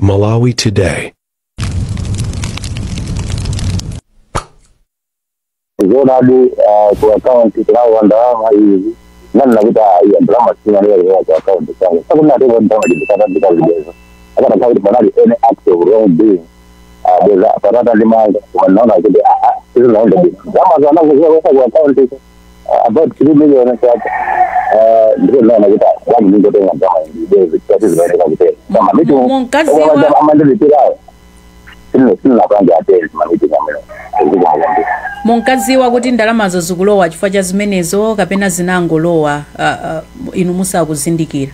Malawi Today. Zoonadi, ku akaunti kunalowa ndalama izi, ndanena kuti ayi, ndalama sizinalowe ku akaunti kwanga. Sakunatenga ndalama ndikazibweza akanakhala kuti panali any act of wrongdoing, bweza patata ndimanga. Koma ndinaona kuti sizinaende bwino, ndalama zanakuziwa ku akaunti about 3 million kwacha. Ndipo ndinaona kuti bwanji ndingotenga ndalama ndibweze, chifukwa sizimayeneka kutero. Koma meeting Munkaziwa amandilipirayo sindinapange attend ma meeting amene. Zikumakwambiri. Munkadziwa kuti ndalamazo zikulowa chifukwa cha zimenezo, kapena zinangolowa inu musakuzindikira?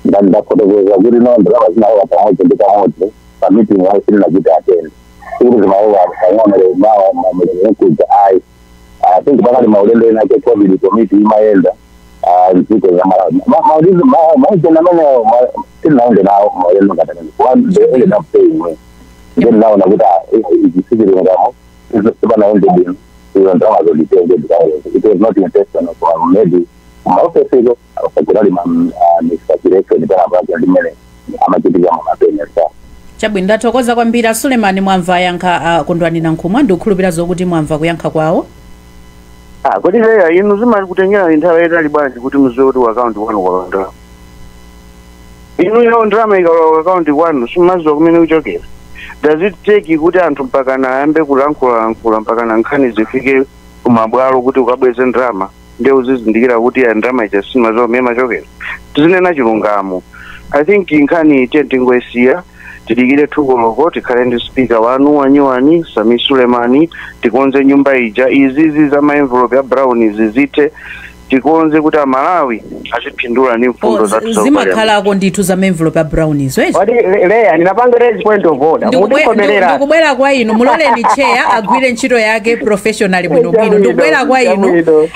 Ndafotokoza kuti no, ndalama zinalowa pamodzi ndi pamodzi pa meeting yawo sindinachite attend. Sikuti zimalowa pang'ono lero, mawa mamulero nkuja, ayi. I think pakali maulendo ena ake COVID committee imayenda mdziko za Malawi. Maulizo maujena amene sindinaende nawo maulendo ngati amene. One, they ended up paying me. Then naona kuti izi sichilungamo, sipanaende bwino, izo ndalama zonditenge ndikayenze. It was not intentional, koma maybe kumaofesiko kunali ma miscalculation panapake ndimene amachitika mumapenya sa. Chabwino, ndathokoza kwambiri a Sulemani. Mwamva yankha Kondwani Nankhumwa, ndikukhulupirira zokuti mwamva kuyankha kwawo. Ah, kodi leya inu zimakutengera nthawi yayitali bwanji kuti muziwe kuti ku akaunti kwanu kwalowa ndalama? Inu yawo ndalama ikalowa ku akaunti kwanu simumaziwa kumene kuchokera? Does it take kuti anthu mpakana ayambe kulankhulalankhula, mpakana nkhani zifike kumabwalo kuti ukabweze ndalama, ndiye uzizindikira kuti ya ndalama ija simaziwa kumene machokera? Tizinena chilungamo. I think nkhani ite tingoisiya, tidikire 2 koloko, tikhale ndi speaker wanu wanyuwani Sameer Suleman, tikonze nyumba ija, izizi za ma envelope ya brown izi zithe, tikonze kuti Amalawi azipindula ndi mfundo zathu za parliament. Zimakhalako ndithu za envelope ya brown izo, eti? Kodi Leya, ndinapanga raise point of order. Mundikomerera. Ndikubwera kwa inu, muloleni chair agwire ntchito yake professionally bwinobwino. Ndikubwera kwa inu. Chabwino.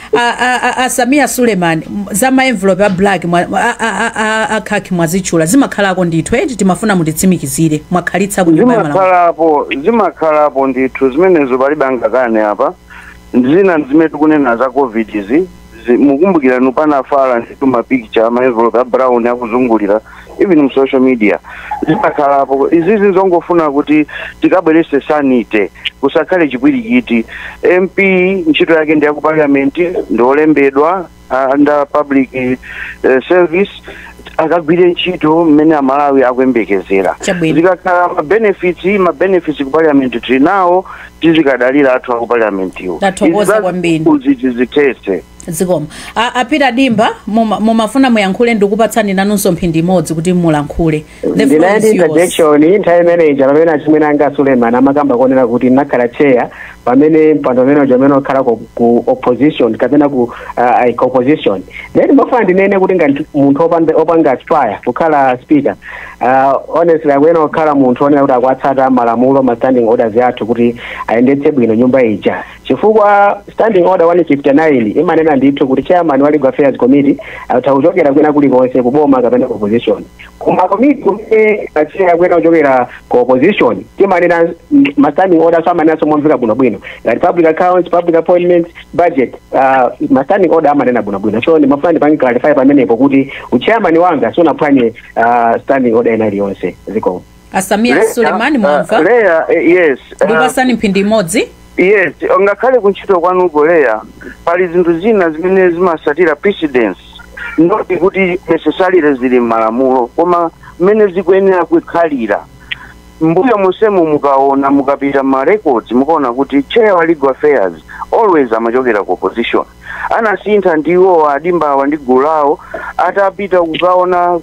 A Sameer Suleman, za ma envelope a black a khaki mwazitchula, zimakhalako ndithu, eti? Timafuna mutitsimikizire, mwakhalitsa ku Nyumba ya Malamulo. Zimakhalapo, zimakhalapo ndithu zimenezo, palibe angakane apa. Zina zimene tikunena za COVID izi, mukumbukira nu panafala ndithu ma picture ama envelope a brown akuzungulira even mu social media. Zimakhalapo izizi, zongofuna kuti tikabwerese sanity, kusakhale chipwirikiti. MP ntchito yake ndi yaku parliament, ndiolembedwa under public service, akagwire ntchito mmene Amalawi akuyembekezera. Chabwino. Zikakhala ma benefits ku parliament tili nawo, tizikadalira athu aku parliament iwo. Tathokoza kwambiri. Zithese. Zikomo. A Peter Dimba, mumafuna muyankhule, ndikupatsani nanunso mphindi imodzi kuti mulankhule. The floor Ndinali is yours. interjection nthawi imeneyi pamene achimwene anga Suleiman amakamba kuonera kuti ndinakhala chair pamene mpando umene uja umene okhala ku opposition kapena ku opposition. Then ndimafuna ndinene kuti ngati munthu opanga aspire kukhala speaker, honestly akuyenera kukhala munthu onena kuti akuatsata malamulo, ma standing orders athu, kuti ayendetse bwino nyumba ija, chifukwa Standing Order 159 imanena ndithu kuti chairman wa Legal Affairs Committee atha kuchokera kwina kulikonse, kuboma kapena ku opposition. Koma committee kumene chair akuyenera kuchokera ku opposition, timanena ma standing orders amanenanso momveka bwinobwino, ngati Public Accounts, Public Appointments, Budget, ma standing order amanena bwinobwino. So ndimafuna ndipange clarify pamenepo kuti uchairman wanga sunaphwanye standing order ina iliyonse. Zikomo. A Sameer Suleiman, mwamva? Leya, yes. Ndikupatsani mphindi imodzi. Yes, ngakhale kuntchito kwanuko Leya, pali zinthu zina zimene zimasatira precedence, not kuti necessarily zili m'malamulo, koma mmene zikuyenera kukhalira. Mbuyo musemu mukaona, mukapita ma records, mukaona kuti chair wa Legal Affairs always amachokera ku opposition. Anasintha ndiwo adimbawa ndi gulu lawo atapita kukaona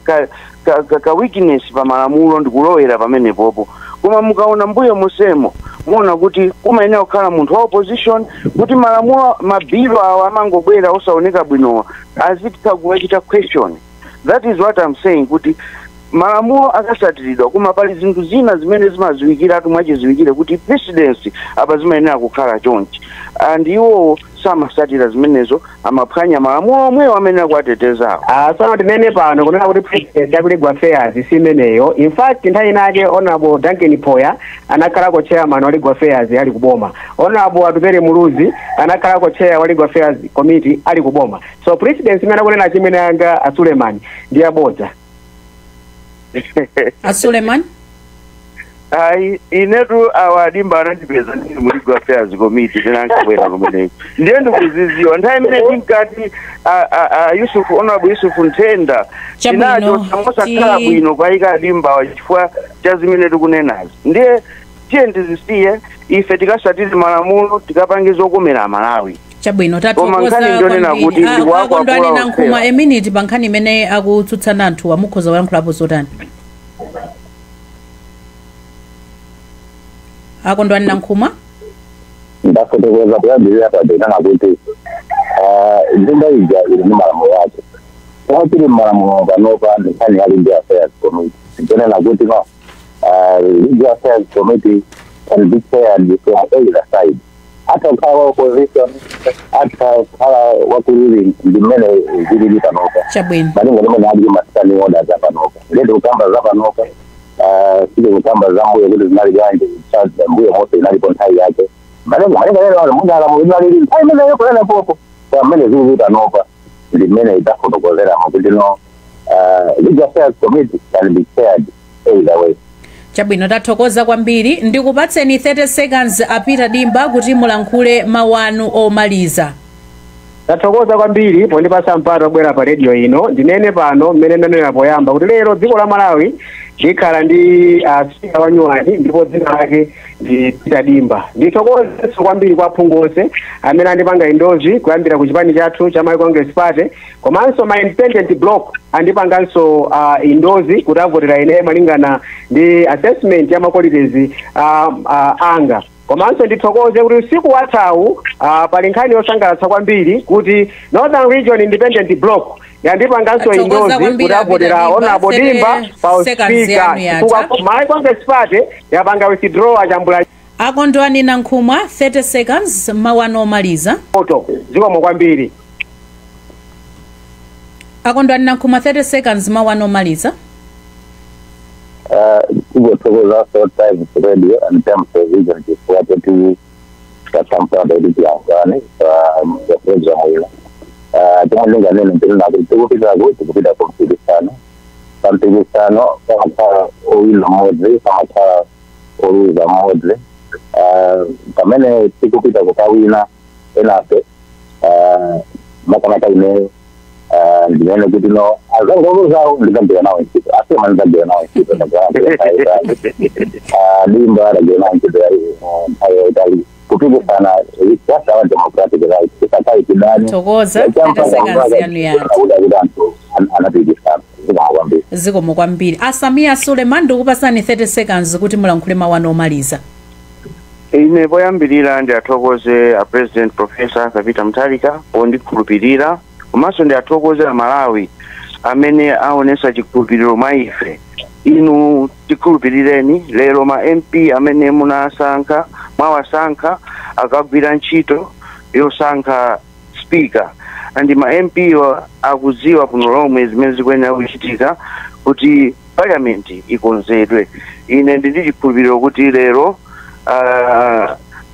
ka weakness pa malamulo ndikulowera pamenepopo. Koma mukaona mbuyo musemo, muona kuti kumayenera kukhala munthu wa opposition, kuti malamulo, mabilo awa amangobwera osaoneka bwinowa, azitha kuwachita question. That is what I'm saying, kuti malamulo akasatiridwa, koma pali zinthu zina zimene zimaziwikiratu mwachiziwikire kuti precedence apa zimayenera kukhala chonchi, and iwowo samasatira zimenezo, amaphwanya malamulo omwewo amene akuatetezawo. Ah, tsono tinene pano kunena kuti precedence ya Legal Affairs si imeneyo. In fact, nthawi inake Honorable Duncan Poya anakhalako chairman wa Legal Affairs ali kuboma. Honorable Atupele Muluzi anakhalako chair wa Legal Affairs Committee ali kuboma. So precedence imene akunena chimene anga a Suleiman ndi yabodza. A Suleiman? Ayi, inetu awadimba anandipeza ndili mu Legal Affairs Committee, tinankabwera kumeneko, ndiye ndikuziziwa nthawi imene tinkati Yusuf, Honorable Yusuf Nthenda, Chabwino, tinacho mosakhala bwino kwayika adimbawa chifukwa cha zimene tikunenazi. Ndiye tiye ndizisiye, ife tikasatire malamulo, tikapange zokomera Amalawi. Chabwino. Koma tathokoza nkhani ndionena kwambiri. kuti ndikuwakwapula Akondwani Nankhumwa, onsewa. A minute pa nkhani imene akutsutsana anthuwa, mukhoza kuyankhulapo zotani, Akondwani Nankhumwa? Ndafotokoza kuyambirira padenana kuti nyumba ija ili ndi malamulo ake. Chomwe chili mmalamulo panopa ndi nkhani ya Legal Affairs Committee. Ndikunena kuti no, Legal Affairs Committee can be chaired from either side, atha kukhala wa opposition, atha kukhala wa ku ruling. Ndi mmene zilili panopa, malinga limene ali ma standing orders apanopa. Ngeti kukamba za panopa, sile kukamba za mbuyo kuti zinali bwanji. Mbuyo monse inalipo nthawi yake, malinga lero munalamulo alili nthawi imeneyo kunena popo. Kwa mmene zilili panopa ndi mmene itafotokozeramo kuti no, Legal Affairs Committee can be chaired either way. Chabwino, tathokoza kwambiri. Ndikupatseni 30 seconds, Apita Dimba, kuti mulankhule mawu anu omaliza. Tathokoza kwambiri pondipasa mpata obwera pa radio ino. Ndinene pano mmene ndanena poyamba kuti lero dziko la Malawi likhala ndi spika wanyuwani, ndipo dzina lake ndi Peter Dimba. Ndithokozenso kwambiri kwa aphungu onse amene andipanga endorse, kuyambira ku chipani chathu cha Malawi Congress Party, komanso ma independent bloc andipanganso endorse kuti avotera ine malingana ndi assessment ya ma qualities anga. Komanso ndithokoze kuti usiku wathawu pali nkhani yosangalatsa kwambiri kuti Northern Region Independent Bloc yandipanganso Tathokoza endorse kwambiri, kuti avotera Apita Dimba. Honorable Dimba pa 30 seconds uspika, yanu yatha. chifukwa Malawi Congress Party yapanga withdraw achambula. Akondwani Nankhumwa, 30 seconds, mawu anu omaliza. Moto. Zikomo kwambiri. Akondwani Nankhumwa, 30 seconds, mawu anu omaliza. Tingothokoza Times Radio and Times Television chifukwa choti tasampata kuti tiyankhulane pa program ino. Chomwe ndinganene ndinena kuti tikupitako, tikupita ku mpikisano. Pa mpikisano pamakhala owina mmodzi, pamakhala oluza mmodzi. Pamene tikupita kukawina enafe, makamaka ineyo, ndinene kuti no, azangu oluzawo ndizagwira nawo ntchito, asema ndizagwira nawo ntchito, ndagwira Dimba, ndagwira nawo ntchito nthawi yaitali. Kupikisana, that's our democratic right. Tisakayi kidani. Thokoza, 30 seconds yanu yatha. Kuti anthu anapikisana. Zikomo kwambiri. Zikomo kwambiri. Asamia Suleiman, ndikupasani 30 seconds kuti mulankhule mawu anu omaliza. Ine poyambirira ndiathokoze a President Professor Peter Mutharika pondikhulupirira, komanso ndiathokoze a Malawi amene aonesa chikhulupiriro mwa ife. Inu tikhulupirireni, lero ma MP amene munasankha, mwawasankha, akagwira ntchito yosankha speaker, and ma MP akudziwa kuno lomwe zimene zikuyenera kuchitika kuti parliament ikonzedwe. Ine ndili chikhulupiriro kuti lero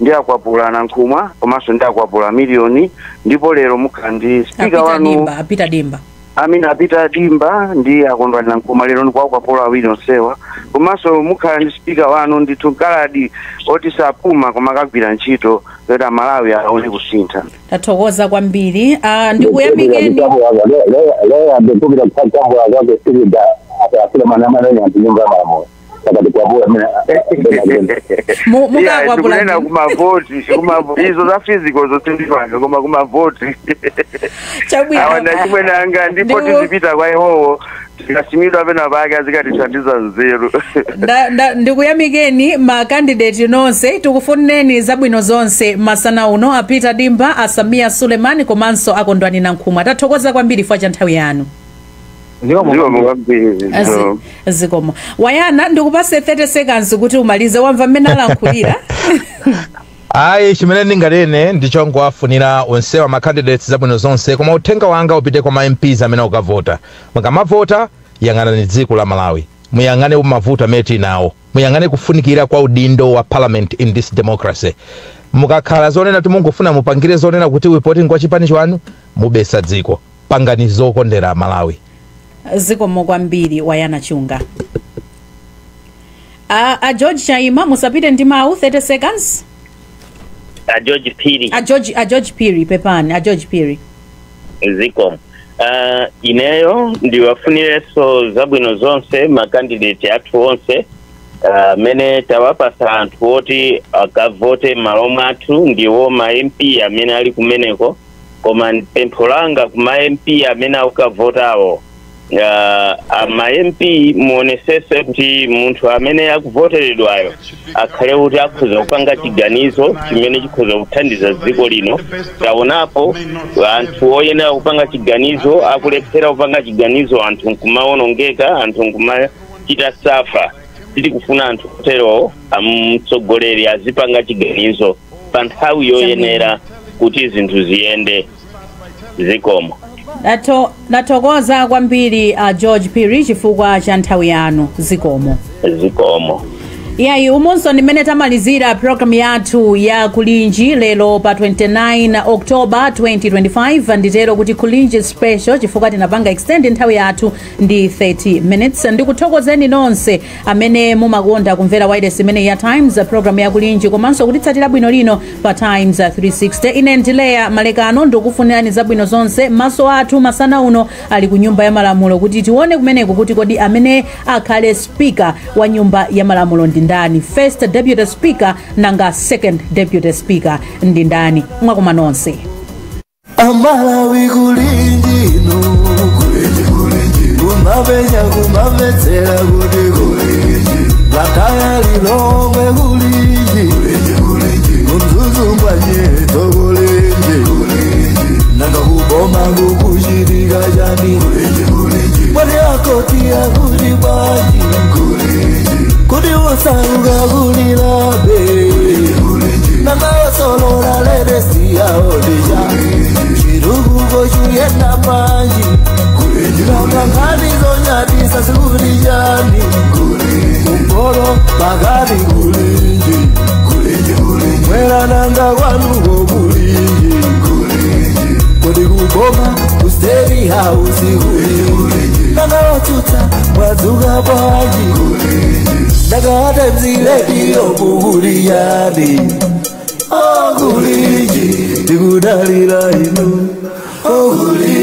ndi akwapula Nankhumwa komanso ndi akwapula Miliyoni, ndipo lero mukhala ndi speaker Apita wanu. Dimba, Apita Dimba. Amene Apita Dimba ndi Akondwani Nankhumwa, lero ndikuwakwapula awiri onsewa, komanso mukhala ndi speaker wanu ndithu nkaladi oti sapuma koma akagwira ntchito yoti Amalawi aone kusintha. Tathokoza kwambiri. Ndikuyamikeni. Leya, ndikupita kukwapula kwake sikuda Asulemani amanene anthu nyumba ya malamulo sakati kwapula mene. Mukakwapula Tikunena ndini? Kumavoti, izo za physical zosindipanga, koma kumavoti awa ndachimwene anga, ndipo tizipita kwa iwowo, tikasimidwa pena pake azikatithandiza nzeru. Ndikuyamikeni ma candidate nonse, tikufuneni zabwino zonse masana uno, Apita Dimba, Asamia Sulemani komanso Akondwani Nankhumwa. Tathokoza kwambiri chifukwa cha nthawi yanu. Zikomo. Zikomo kwambiri. Zikomo. Wayana, ndikupase 30 seconds kuti umalize. Wamva mmene alankhulira? Ayi, chimene ndinganene ndichongowafunira onsewa ma candidates zabwino zonse, koma uthenga wanga upite kwa ma MPs amene ukavota. Mukamavota, yang'anani dziko la Malawi, muyang'ane mavuto amene tili nawo, muyang'ane kufunikira kwa udindo wa parliament in this democracy. Mukakhala zonena kuti mungofuna mupangire zonena kuti reporting kwa chipani chanu, mubesa dziko. Pangani zokondera Malawi. Zikomo kwambiri, Wayana Chunga. A George Chaima, musapite ndi mawu, 30 seconds. A George Phiri. A George Phiri, pepani, a George Phiri. Zikomo. Ineyo ndiwafunirenso zabwino zonse ma candidate athu onse amene tawapasa anthu oti akavote m'malo mwathu, ndiwo ma MP amene ali kumeneko. Koma pempho langa kuma MP amene akukavotawo, ma MP muonesese kuti munthu amene akuvoteredwayo akhale kuti akhoza kupanga chiganizo chimene chikhoza kuthandiza dziko lino. Taonapo anthu oyenera kupanga chiganizo akulephera kupanga chiganizo, anthu nkumawonongeka, anthu nkumachita suffer. Sitikufuna anthu oterowo. Amtsogoleri azipanga chiganizo pa nthawi yoyenera kuti zinthu ziyende. Zikomo. Nathokoza kwambiri George Phiri chifukwa cha nthawi yanu. Zikomo. Zikomo. Iyayi, umunso ndimene tamalizira programu yathu ya Kulinji lero pa 29 October 2025. Nditero kuti Kulinji Special chifukwa tinapanga extend nthawi yathu ndi 30 minutes. Ndikuthokozeni nonse amene mumakonda kumvera wireless imene ya Times, programu ya Kulinji, komanso kutitsatira bwino lino pa Times 360. Ine ndileya Malekano, ndikufunirani zabwino zonse. Maso athu masana uno ali ku Nyumba ya Malamulo kuti tione kumeneko kuti kodi amene akhale speaker wa Nyumba ya Malamulo ndi ndani, first deputy speaker, nanga second deputy speaker ndi ndani. Mwakoma nonse. Amalawi, kulinjino kumapenya, kumamvetsera kuti kulinji, Blantyre, Lilongwe kulinji, kuMzuzu mbwanyeto kulinji, nanga kuboma kukuchitika chani? Mwati akoti akuti bwanji? Kuti usauka kulilabe, nanga osolola ledesi yaodija chirukuko chuyenda panji, nanga nkhani zonyadisa zikuti chani? Kumpolo pakati kulinji, mwera nanga kwanuko kulinji, kodi kuboma ku State House kulinji, nanga otsutsa mwadzuka bwanji? Nanga Times Radio kukuli yani? Okulinji, tikudalira inu okulinji.